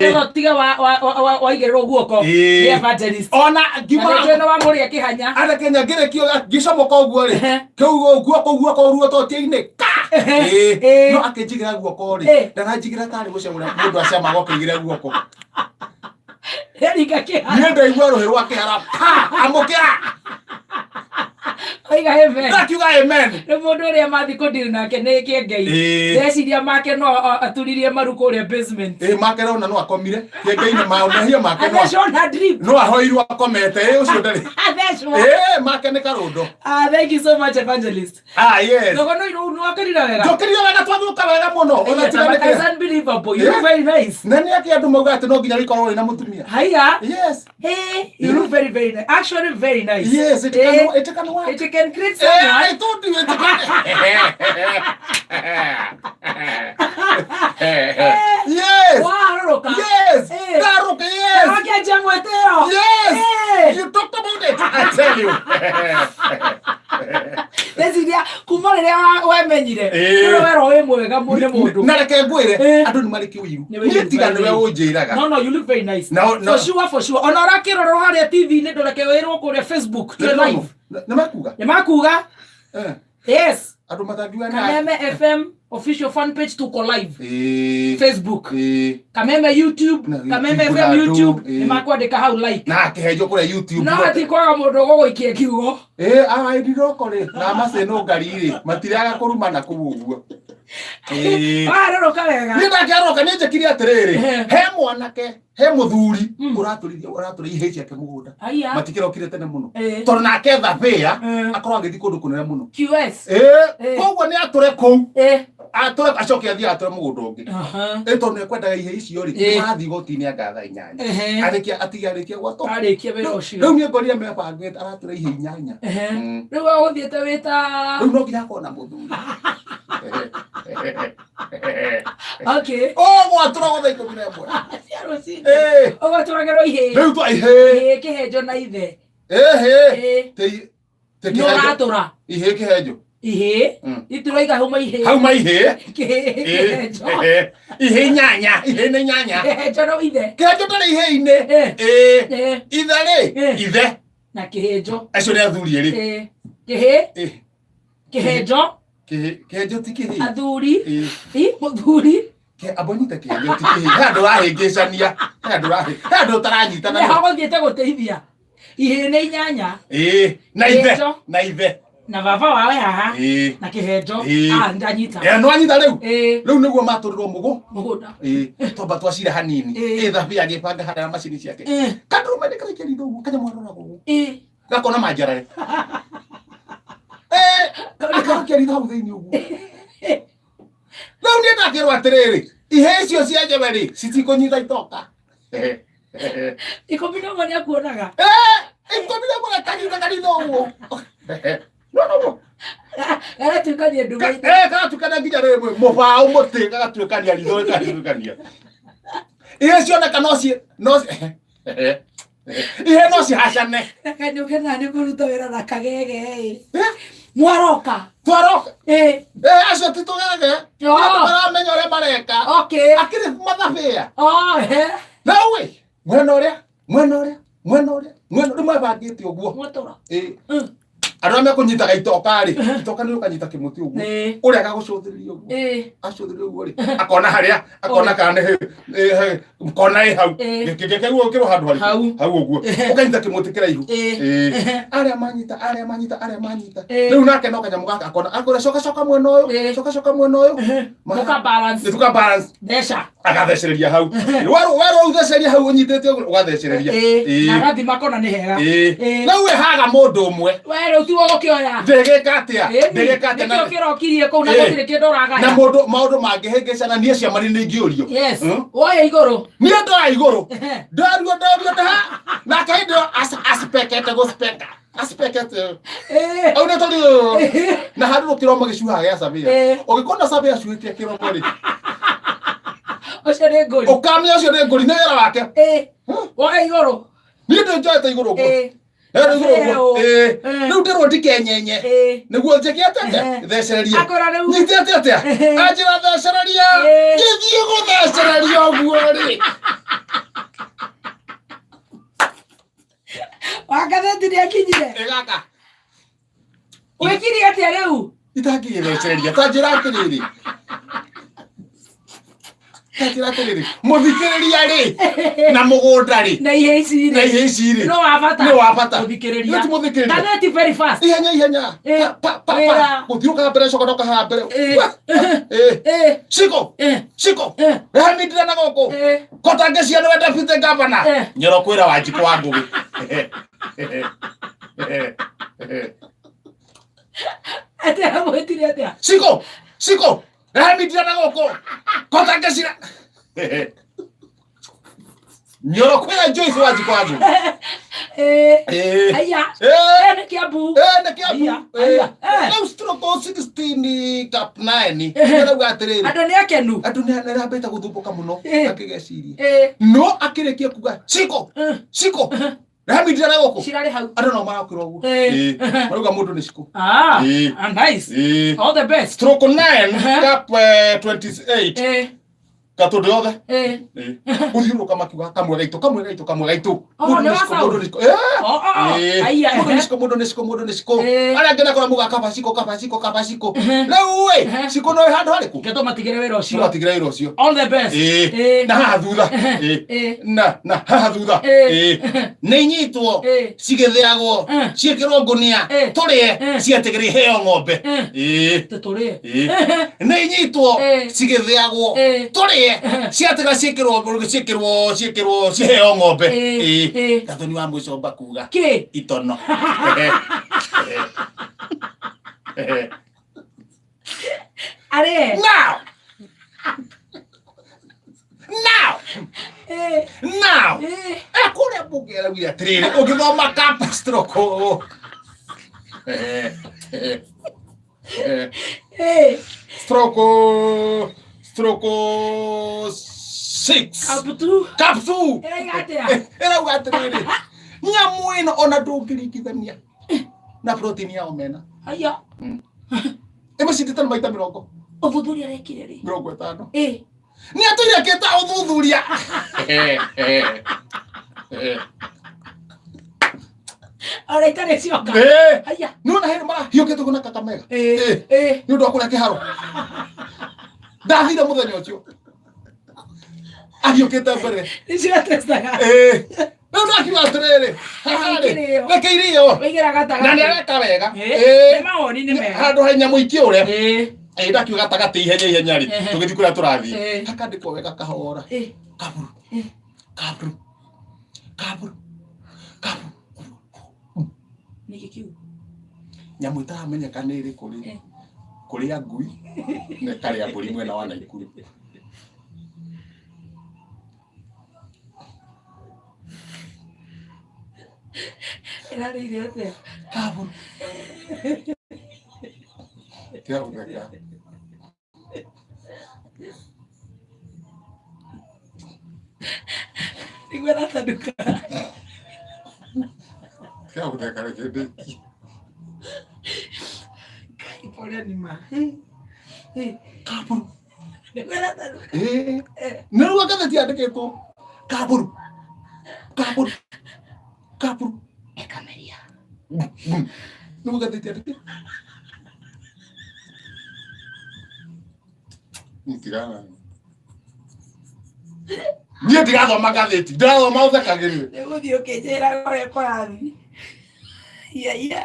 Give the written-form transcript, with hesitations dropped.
No tiga waigĩrĩrwo guoko Ĩĩ. nĩ evangelist. Ona Na ngima nĩ wa mũrĩa kĩhanya. Ana Kenya ngĩrĩkio ngĩcomoka ũguo rĩ, kĩu guoko guoko ruototie-inĩ ka. Ĩĩ. No akĩnjigĩra guoko rĩ, ndaranjigĩra tarĩ gũcemũra mũndũ acemaga ũkĩigĩra guoko. Ringa kĩhara. Niĩ ndaigua rũhĩ rwa kĩhara pa amũkĩra. Oiga amen. Ndakiuga amen. Nĩ mũndũ ũrĩa mathi kũndiri nake nĩ kĩengei. Ndeciria make no aturirie maru kũrĩa basement. Ĩĩ, make rona no akomire kĩengei-inĩ ma mehia make no Athecwo na drip. No ahoirwo akomete. Ĩĩ, ũcio ndarĩ. Athecwo. Ĩĩ, make nĩ karũndo. Ah, thank you so much, evangelist. Ah, yes. Togo no no wakĩrira wega. Njũkĩrire wega, twathuka wega mũno ona tiga nĩ It's unbelievable. You look very nice. Na nĩ atĩ andũ mauga atĩ no nginya wĩkorwo wĩna mũtumia. Haiya. Yes. Hey, you look very, very nice. Actually, very nice. Yes, it can, it can work. It can create someone. I told you it can. Yes. Warũrũka. Yes. Ndaruka, yes. Wakĩanjia mwĩtĩo. Yes. You talked about it. I tell you. Ndeciria kuma rĩrĩa wemenyire. Nĩwe werwo wĩ mwega nĩ mũndũ. Na reke ngwĩre, andũ nĩ marĩ kĩũiru. Nĩ wĩiru. Niĩ tiga nĩwe ũnjĩraga. No, no, you look very nice. No, no. For sure, for sure. Ona ũrakĩrorwo harĩa TV-inĩ, ndũreke wĩrwo kũrĩa Facebook twĩ live. Nĩ makuga. Nĩ makuga. Yes. Andũ matangiuga nĩ Kameme FM official fan page, tuko live. Facebook. Kameme YouTube, Na Kameme YouTube FM na andũ, YouTube, nĩ makwandĩka hau like. Na akĩhenjwo kũrĩa YouTube. No hatikwaga mũndũ ũgũgũikia kiugo. Ĩĩ, awaindiroko rĩ na macĩnũ ngari rĩ matiraga kũrumana kũu ũguo. Warũrũka wega. Niĩ ndangĩarũrũka, niĩ njĩkire atĩrĩrĩ, he mwanake, he mũthuri ũratũrithia, ũratũra ihĩĩ ciake mũgũnda. Haiya. Matikĩrokire tene mũno Ĩĩ. Tondũ nake thabĩa akorwo agĩthiĩ kũndũ kũnene mũno. QS. Ĩĩ, Ĩĩ. koguo nĩ atũre kũu, Ĩĩ. atũre acoke athiĩ atũre mũgũnda ũngĩ. Aha. Ĩ, tondũ nĩ ekwendaga ihĩĩ icio rĩ, marathiĩ igoti-inĩ anga thaa 8. Ehe. Arĩkia atige arĩkia gwatũ. Arĩkia wĩra ũcio. Rĩu niĩ ngorire mebangĩte aratũra ihĩĩ 8. Ehe. Rĩu we ũgũthiĩte wĩta Rĩu no nginya akorwo na mũthuri. Okay. Ũgwatũra gũthaa 11. Cia rũcinĩ. Ĩĩ. Ũgatũragĩrwo ihĩĩ. Rĩu twa ihĩĩ. Ihĩĩ kĩhenjo na ithe. Ĩhĩ. Ĩĩ. Tĩ Nĩ kĩhenjo. ũratũra. Ihĩĩ kĩhenjo. Ihĩĩ. Ituroiga hauma ihĩĩ. Hauma ihĩĩ. Kĩhĩĩ kĩhenjo. Ĩĩ. Ihĩĩ 8, ihĩĩ nĩ 8. Kĩhenjo no ithe. Kĩhenjo ndarĩ ihĩĩ-inĩ. Ĩĩ. Ĩĩ. Ĩĩ. Ithe rĩ, Ĩĩ. Ithe. Na kĩhenjo. Acio nĩ athuri erĩ. Ĩĩ. Kĩhĩĩ. Ĩĩ. Kĩhenjo. Kĩhenjo ti kĩhĩĩ. Athuri. Ĩĩ. Ĩ, mũthuri. Amba ũnyite, kĩhenjo ti kĩhĩĩ. He andũ ũrahĩngĩcania, he andũ ũtaranyitana. Nĩho gũthiĩte gũteithia. Ihĩĩ nĩ 8. Ĩĩ, na ithe. Kĩhenjo. Na ithe. Na baba wawe haha. Ĩĩ. Na kĩhenjo. Ĩĩ. Ah, ndanyita. Ĩĩ, nĩwanyita rĩu. Ĩĩ. Rĩu nĩguo matũrĩrwo mũgũ Mũgũnda. Ĩĩ, twamba twacira hanini. Ĩĩ. Ĩĩ, thabia agĩbanga harĩa na macini ciake. Ĩĩ. Kandũrũme nĩ karaikia ritho ũguo, kanyamũ aroraga ũguo. Ĩĩ. Gakona manjarare. Ĩĩ, akarũkia ritho hau thĩinĩ ũguo. Rĩu niĩ ndakĩrwo atĩrĩrĩ, ihĩĩ icio cia njebe rĩ, citikũnyita itoka. 11 nĩ akuonaga. 11 kanyita karitho ũguo. No no no. Garatuĩkania nduma-inĩ. Eh, karatuĩkania nginya rĩmwe mũbaũ mũtĩ gagatuĩkania ritho gagatuĩkania. Ihĩĩ cioneka no ci no ihĩĩ no cihacane. Kanyũke na nĩ kũruta wĩra na kagege ĩ. Mwaroka. Twaroka. Ĩ. Eh, acio ti tũgege. Oh. Andũ maramenya ũrĩa mareka. Okay. Akĩrĩ mathabĩa. Oh, he. Rĩu ĩ, mwena ũrĩa, mwena ũrĩa, mwena ũrĩa, mwena rĩu mebangĩte ũguo. Mwatũra. Ĩ. Andũ arĩa mekũnyitaga itoka rĩ, itoka nĩ ũkanyita kĩmũtĩ ũguo. Ĩ. Ũrĩa agagũcũthĩrĩria ũguo. Ĩ. Acũthĩrĩria ũguo rĩ, akona harĩa, akona kana nĩ kona ĩ hau. Ĩ. Gĩkĩ kĩguo kĩrĩ handũ harĩkũ? Hau. Hau ũguo. Ĩ. Ũkanyita kĩmũtĩ kĩraihu. Ĩ. Ĩ. Arĩa manyita, arĩa manyita, arĩa manyita. Ĩ. Rĩu nake no kanyamũ gaka akona, akwĩra coka coka mwena ũyũ, Ĩ. coka coka mwena ũyũ. Mũka balance. Nĩ tuka balance. Theca. Agathecereria hau. Werwo werwo uthecereria hau ũnyitĩte ũguo ũgathecereria. Ĩ. Ĩ. Na agathima kona nĩ hega. Ĩ. Ĩ. Rĩu ĩhaga mũndũ ũmwe. We rĩu tiwe ũgũkĩoya. Ndĩgĩka atĩa? Ĩni, Ndĩgĩka atĩa? nĩkĩo Na kĩrokirie kũu na Ĩ. gũtirĩ kĩndũ ũragaya. Na mũndũ maũndũ mangĩhĩngĩcana niĩ ciamani nĩ ingĩũrio. Yes. Woya igũrũ. Niĩ ndoya igũrũ. Ndorio ndorio ndaha. Nake hĩndĩ ĩyo aspekete gũspeka. Aspekete. Ĩ. Au nĩ tondũ na handũ kĩromo gĩcuhaga gĩa sabia. Ĩ. Ũngĩkona sabia acuhĩtie kĩromo rĩ, Ũcio nĩ ngũri. Ũkamenya ũcio nĩ ngũri, nĩ wĩra wake. Ĩ. Woya igũrũ. Niĩ ndĩ njoete igũrũ ũguo. Ĩ. Rĩu igũrũ ũguo. Ĩ. Ĩ. Rĩu ndĩrwo ndikenyenye. Ĩ. Nĩguo njĩke atĩa? Ehe. Thecererie. Akora rĩu. Nyite atĩa? Ehe. Anjĩra thecereria. Ĩ. Ngĩthiĩ gũthecereria ũguo rĩ. President nĩ akinyire. Ĩgaka. Wĩkire atĩa rĩu? Itangĩgĩthecereria. Ta njĩra atĩrĩrĩ. Ta njĩra atĩrĩrĩ. Mũthikĩrĩria rĩ na mũgũnda rĩ Na ihe ici na rĩ. ihe ici rĩ. No wa bata. Nĩ wa bata. Mũthikĩrĩria. Nĩ ti mũthikĩrĩria. Gazeti very fast. Ihenya ihenya. Eh, Pa pa pa. wĩra. Gũthiũka mbere coka ndoka haha mbere. Eh. Wa. Eh. Eh. Ciko. Eh. Ciko. Eh. Rehe mindira na gũkũ. Eh. Kota ngecia nĩwe deputy governor. Eh. Nyoro kwĩra Wanjikũ wa Ngũgĩ. Atĩa amwĩtire atĩa? Ciko. Ciko. Rehe mindira na gũkũ. Kota ngecia. Nyoro kwĩra Joyce Wanjikũ wa Ngũgĩ. Eh. Eh. Aya. Eh. Eh, nĩ Kiambu. Eh, nĩ Kiambu. Aya, Eh. aya, eh. Rĩu stroke 16 cap 9. Eh. Ĩrauga atĩrĩrĩ. Andũ nĩ akenu. Andũ nĩ arambĩte gũthumbũka mũno Eh. akĩgeciria. Eh. No akĩrĩkia kuga Ciko. Eh. Ciko. Rehe mindira na gũkũ. Cirarĩ hau. Andũ nao marakĩra ũguo. Eh. Eh. Marauga mũndũ nĩ Ciko. Ah. Eh. Ah, nice. Eh. All the best. Stroke 9 Uh-huh. cap 28 Eh. gatũndũ yothe. Eh. Gũthiũrũrũka makiuga kamwe gaitũ kamwe gaitũ kamwe gaitũ. Oh, Mũndũ nĩ nĩ wa Ciko, sound. mũndũ nĩ Ciko. Eh. Oh, oh, oh. Eh, Aya. Mũndũ nĩ Ciko, mũndũ nĩ Ciko, mũndũ nĩ Ciko. Eh. Arĩa angĩ nakora muga kaba Ciko, kaba Ciko, kaba Ciko. Eh. Rĩu ĩ, Eh. Ciko no ĩ handũ harĩkũ? Ke tũmatigĩre wĩra ũcio. Tũmatigĩre wĩra ũcio. All the best. Eh. Eh. Na haha thutha. Eh. Eh. Na haha thutha. Eh. Eh. Nĩ inyitwo Eh. cigĩthĩagwo Eh. ciĩkĩrwo ngũnia Eh. tũrĩe Eh. ciatigĩrĩ iheo ng'ombe. Eh. Eh. Tũtũrĩe. Eh. Nĩ inyitwo Eh. cigĩthĩagwo Eh. tũrĩe ciatiga ciĩkĩrwo ciĩkĩrwo ciĩkĩrwo ciheo ng'ombe. Eh. Eh. Eh. Gathoni wa mũcomba kuga Kĩ? itono. Arĩe. Now. Now. Eh. Now. Eh. Eh, kũrĩa mbunge ĩraugire atĩrĩrĩ ũngĩthoma cap stroke Eh. stroke stroke 6 Up to. cap 2 Ĩrauga atĩa? ĩrauga atĩrĩrĩ nyamũ ĩno ona ndũngĩringithania na protein ya omena Aya. ĩmĩcindĩte na maita mĩrongo Ũthuthuria arekire rĩ? 50 Eh. nĩ atũire akĩta ũthuthuria Ona itarĩ cioka. Eh. Aya. nĩwona hĩndĩ marahiũkĩte ũguo na Kakamega Eh. Eh. Eh. nĩ ũndũ wa kũrĩa kĩharo ndathire mũthenya ũcio ahiũkĩte mbere Nĩ ciratestaga. Eh. rĩu ndakiuga atĩrĩrĩ haha rĩ Ikĩrĩo. reke irio Waigĩra gatagatĩ. na nĩ areka wega Eh. Eh. Nĩ mawoni nĩ mega. handũ he nyamũ ikĩũre Eh. ĩ ndakiuga gatagatĩ ihenya ihenya rĩ Ehe. tũgĩthiĩ kũrĩa tũrathiĩ Eh. hakandĩkwo wega kahora Eh. kaburu Eh. kaburu kaburu kaburu Nĩkĩ kĩu? nyamũ ĩtaramenyeka nĩ ĩrĩkũ rĩ Eh. kũrĩa ngui na ĩkarĩa mbũri mwena wa Naikuru Ĩrarĩire atĩa? kaburu tiga gũtheka Nĩguo ĩratanuka. tiga gũtheka reke ndĩkie Ngai, pole ni ma. Eh. Eh. kaburu Nĩguo ĩratanuka. ĩĩ nĩ rĩu ngathĩti yandĩkĩtwo kaburu kaburu kaburu Ekameria. nĩguo ngathĩti yandĩkĩtwo tigana niĩ ndirathoma ngathĩti ndĩrathoma ũthekagĩrĩre Nĩgũthiĩ ũkĩnjĩraga ũrĩa kũrathiĩ. Iya, iya.